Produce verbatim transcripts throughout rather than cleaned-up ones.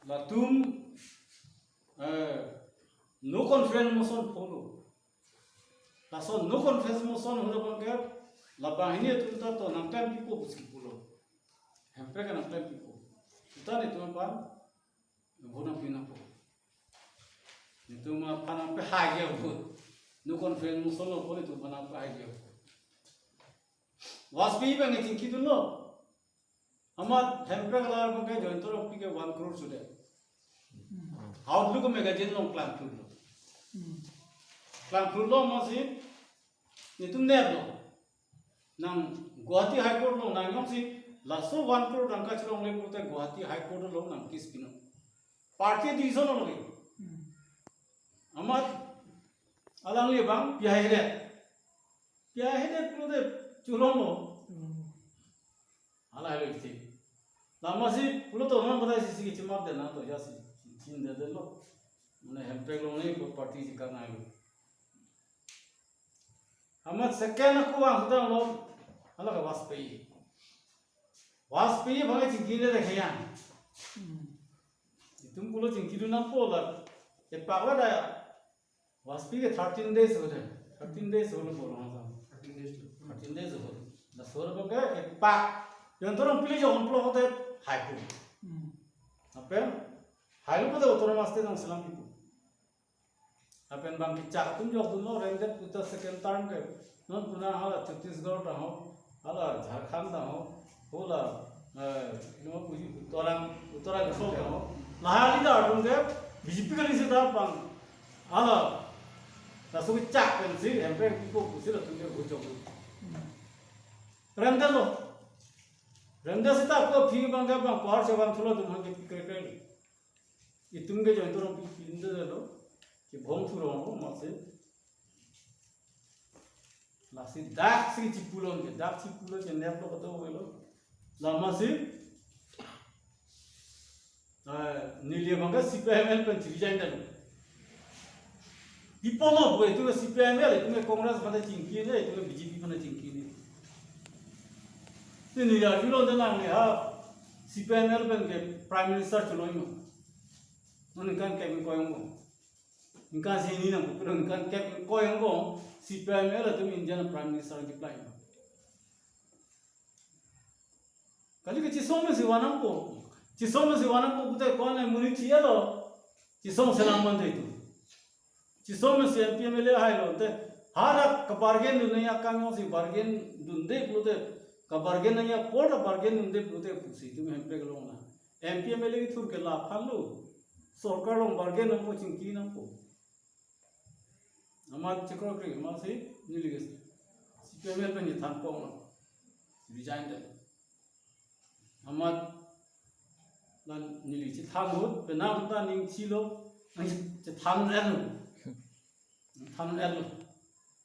Latum, eh, no confidence motion phonlo. Laso no confidence motion hula abangke, labang hini atum ta to nangklem pipo pusi pulo. Hemprek nangklem pipo. Seta netum aphan, vote nangpi nangpo. Netum aphan nangpehai dia vote. No confidence motion lo pu netum aphan nangpehai dia vote. Vajpayee abang chingkidunlo. Amat Hemprek alar abangke Jayanta Rongpi ke one crore sudah. Outlook magazine along klangklutlo. Klangklutlo amatsi netum neplo. Nang Guwahati High Court along nang jongsi laso one crore tangka chelongle pulote Guwahati High Court along nang case pinon. Party decision lo lagi. Amat alangli abang pihai hedet. Pihai hedet pulote chelonglo. Hala helo isi. Amatsi pulo to non kota sisi kechimap den nang to jasi chin de lo. Mane Hemprek along ne party si kanai lo. Amat second ako vang sudah lo. Hala ke Vajpayee. Vajpayee abang chingkidunde kheyang. Netum pulo chingkidun nangpo la. Epak vada Vajpayee ke thirteen days ho de. Thirteen days ho lo bolo ha. Thirteen days ho. Thirteen days ho. Laso abangke epak. Jayanta Rongpi le jong plok hote haipo. Lapen hailo pulote autonomous state nangselam pipo. Lapen bang kechak atum jokdunlo, remdet puta second term ke. Non puna hala Chhattisgarh ta ho, hala Jharkhand ta ho, hala, eh, no puji Uttarang-, Uttarakhand ta ho. Lahai alida atum ke B J P kali seta bang. Hala, laso kechak pensi, Hemprek pipo pusi latum ke bujok. Remdetlo. Remdet seta ko aphi abangke bang power chevan thulo atum abangke pikir kali. Itum ke Jayanta Rongpi pindetlo. Kebong thurong lo amatsi. Lasi dak si chipulo ke, dak chipulo ke neplo kedo avelo. Amatsi, eh, neli abangke C P I M L pen chiri jain dalo. Pipo mo bo, itum ke C P I M L, itum ke Congress pada chingkine, itum ke B J P pada chingkine. Te neli arjulo de nang ha C P I M L pen ke Prime Minister chelongji ma. Non ningkan kep ingkoi angbong. Ningkan si hini nang pupuro ningkan kep ingkoi angbong C P I M L atum India Prime Minister nangkeplai ma. Kali ke chisong mesi vanangpo. Chisong mesi vanangpo pulote ko-an amonit thilo. Chisong selam mande itum. Chisong mesi M P M L A hailo te. Hara kabargain dun nangji akam jongsi bargain dunde pulote. Kabargain nangji apor ta bargain dunde pulote pusi itum Hemprek along na. M P M L A kethur ke la aphan lo. Sorkar along bargain nangpo chingki nangpo. Amat chekroi kri, amatsi neli ke C P I M L pen chethan pon lo. Resign de. Amat la neli chethan ahut, penang ta ning chilo, nang chethan el lo. Than el lo.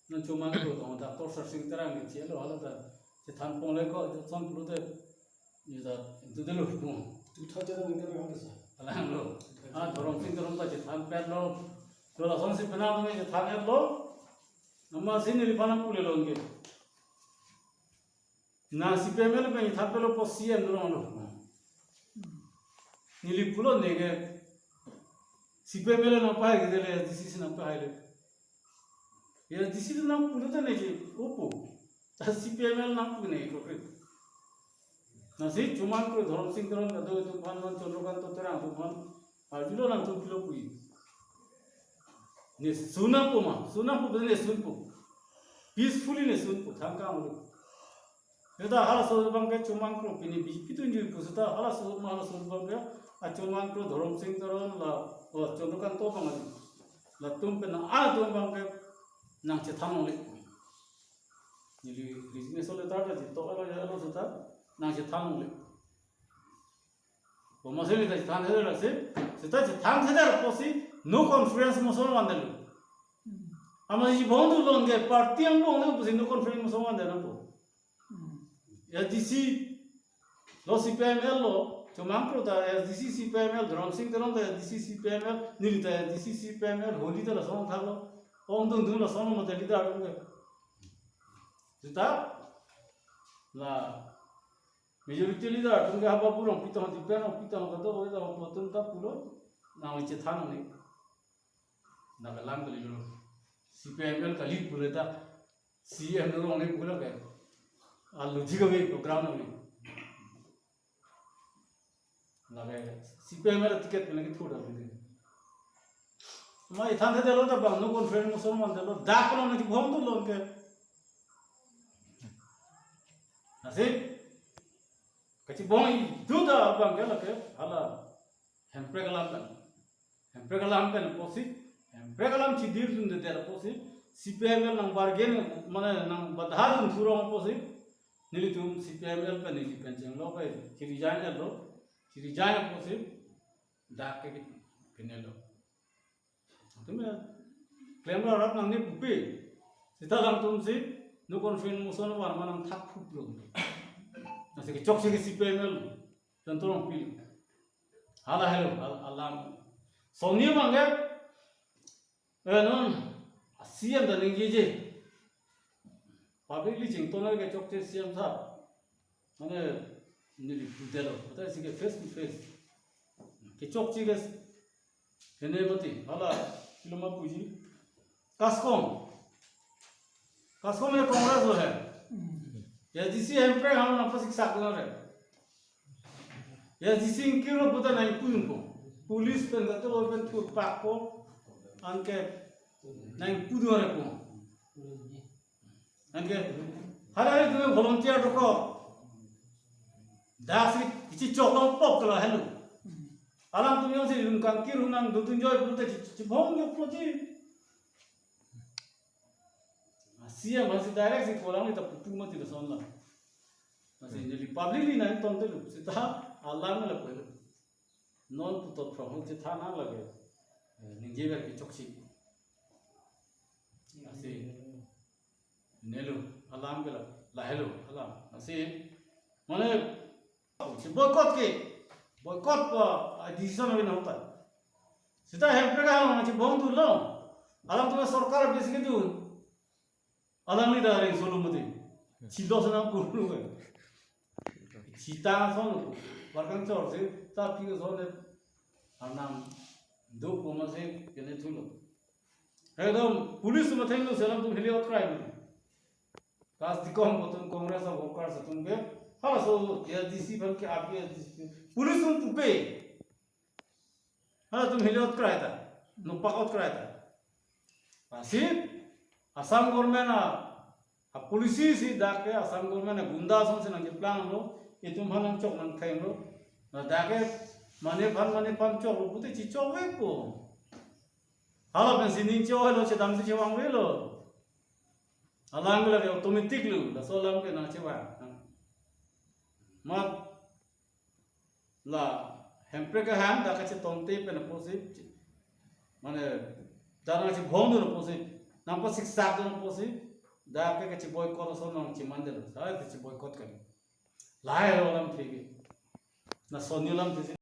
Nang Chomang Kro tong ta Doctor Sarsing Terang ke chelo, hala ta chethan ponle ko, Johnson pulote, ni ta, itu dulu. Two thousand ningkan yang besar. Alang lo. Ah, Dhoromsing Teron ta chethan pet lo. Lo lasonsi penang tong chethan el lo. Amatsi neliphan nangpule lo anke. Na C P I M L pen chethan pet lo pu C M dolo lo. Neli pulo neke C P I M L nangpahai ke dele, A D C si nangpahai le. Ya, A D C nangpulo ta neke, opo. Ta C P I M L nangpu neke kokri. Lasi Chomang Kro, Dhoromsing Teron, kado itum aphan, non Chandrakanta Terang atum aphan, arjulo nangtum pilo pu-i. Ne sun nangpo ma, sun nangpo, ne sunpo. Peacefully ne sunpo, thangkang ulo. Seta halaso abangke Chomang Kro, pini B J P atum jui pu seta halaso ma halaso abangke, a Chomang Kro, Dhoromsing Teron la, o Chandrakanta abang adi. Latum pen atum abangke nangchethan longle. Neli resignation letter ta chetok alo ya alo seta nangchethan longle. Komatsi neli ta chethan thedetlo si, seta chethan thedetlo pusi no confidence motion vandetlo. Amatsi bong dun lo anke party angbong dun pusi no confidence motion vandet nangpo. A D C lo C P I M L lo, Chomang Kro ta A D C C P I M L, Dhoromsing Teron ta A D C C P I M L, neli ta A D C C P I M L, holi ta lason thaklo, ong dun dun lason mate leader atum ke. Seta la majority leader atum ke haba purong pitong di pen ong pitong kado oi ta ong atum ta pulo, nangli chethan nangli. Nagalang kalilo. C P I M L kali pule ta C M rong ni pule ke. Alu jiga ve program nangli. Lage C P I M L ticket pele ke thur dak pele. Ma ithan the delo ta bang no conference motion man delo dak kono na kibong tu lon ke. Asik. Kachibong itu ta bang ke lake hala. Hemprek alam pen. Hemprek alam pen apotsi. Hemprek alam chidir dunde apotsi. C P I M L nang bargain, mane nang badha dun thurong apotsi. Nelitum C P I M L pen neli pen chenglo pen. Chi resign lo. Chi resign apotsi. Dak ke pinelo. Tumi klem ra rat nangji pupe. Sita alangtum si no conference motion van ma nangthak phup lo. Lasi kechok si ke C P I M L. Control pil. Hala helo, hal-, alam. Soni mangke, eh, non, C M ta ningjeje. Publicly chington ke chokche C M sir. Mane, neli pudelo. Kota si ke face to face. Kechokche ke, kene mati. Hala, kilo ma puji. Kaskom. Kaskom ye Congress lo he. Ya, A D C Hemprek hama nangpasiksak lo he. Ya, A D C ingkir lo puta nangpu dun ko. Police pen kato pen thurpak ko. Anke nangpu dun ko. Anke, hala hari tumi volunteer dokok. Dak si kichi chok long pok kala helo. Alangtum jongsi lungkang kir hunang dotun joi pulote chi, chi, chibong jok pulo chi. C M lasi direct si kolang ni ta pupu mati lason la. Lasi neli publicly nangtonte lo. Sita alam la pelo. Non putot from hong chethan lage. Eh, ningje ver kechoksi. Lasi nelo alam ke la, lahelo alam. Lasi mane si boycott ke, boycott pa, ah, decision avi nangta. Sita Hemprek alam nangchibong dunlo. Alangtum sorkar besi kedun. Alangli ta ring solo mati. Chilo sana kurlu ke. Chita son, barkang chor si, ta pi son de. Arnam do poma si kene thulo. Ekdom police ma thenglo si alangtum heli ot krai mati. Kas dikom kotum Congress of Workers atum ke. Halaso A D C aphan ke, api A D C. Police atum pupe. Halatum heli ot krai ta, nopak ot krai ta. Lasi Assam government a, a policy si dak ke Assam government a gunda ason si nangkeplang lo, itum aphan nangchok nangtheng lo. Na dak ke mane aphan mane aphan chok lo pute chichok ve po. Hala pen si ning chok lo, chedam si chevang ve lo. Alam ke lake automatic lo, laso alam ke nangchevang. Mat la Hemprek ahan dak kachetongte pen apotsi, mane dak nangchibong dun apotsi, nangpasiksak dun apotsi, dak ke kachiboycott ason nangchimande lo, sai kachiboycott kali. Lahelo alamthe ke. Na soni alamthe si